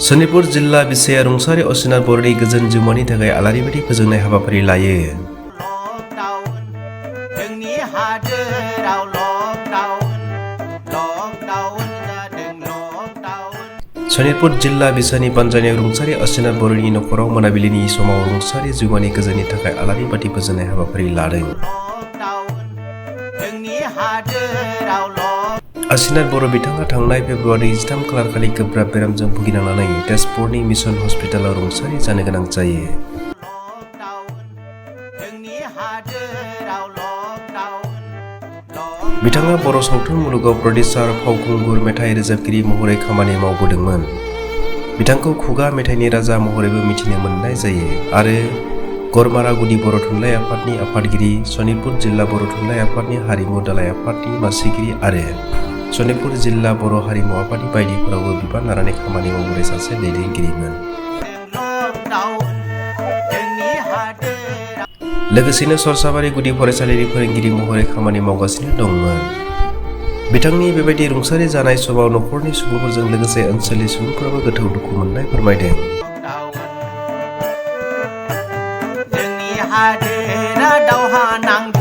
सनितपुर जिल्ला बिसाया रुंसारि असिनाथ बर'नि गोजोन जिउमानि थाखाय आलारि बाथि फोजोंनाय हाबाफारि लायो। सनितपुर जिल्ला बिसानि पानजानियाव रुंसारि असिनाथ बर'नि नखराव मोनाबिलिनि समाव रुंसारि जिउमानि गोजोननि थाखाय आलारि बाथि फोजोंनाय हाबाफारि लादों। असिनाथ बर' बिथाङा थांनाय फेब्रुवारि 13 खालारखालि गोब्राब बेरामजों भुगिनांनानै तेजपुरनि मिशन हस्पिटालाव रुंसारि जानो गोनां जायो। बिथाङा बर' सावथुन मुलुगाव प्रडिउसार, फावखुंगुर, मेथाइ रोजाबगिरि महरै खामानि मावबोदोंमोन। बिथांखौ खुगा मेथाइनि राजा महरैबो मिथिनो मोननाय जायो आरो गरमारा गुदि बर' थुनलाइ आफादनि आफादगिरि, सनितपुर जिल्ला बर' थुनलाइ आफादनि हारिमु दालाइ आफादनि मासिगिरि आरो सनितपुर जिल्ला बर' हारिमु आफादनि बायदिफोरावबो बिबान लानानै खामानि मावबोनाय सासे दैदेनगिरिमोन। लोगोसेनो सरसाबारि गुदि फरायसालिनि फोरोंगिरि महरै खामानि मावगासिनो दंमोन। बिथांनि बेबायदि रुंसारि जानाय समाव नखरनि सुबुंफोरजों लोगोसे ओनसोलनि सुबुंफोराबो गोथौ दुखु मोननाय फोरमायदों। जोंनि हादोरा दावहा नांदों।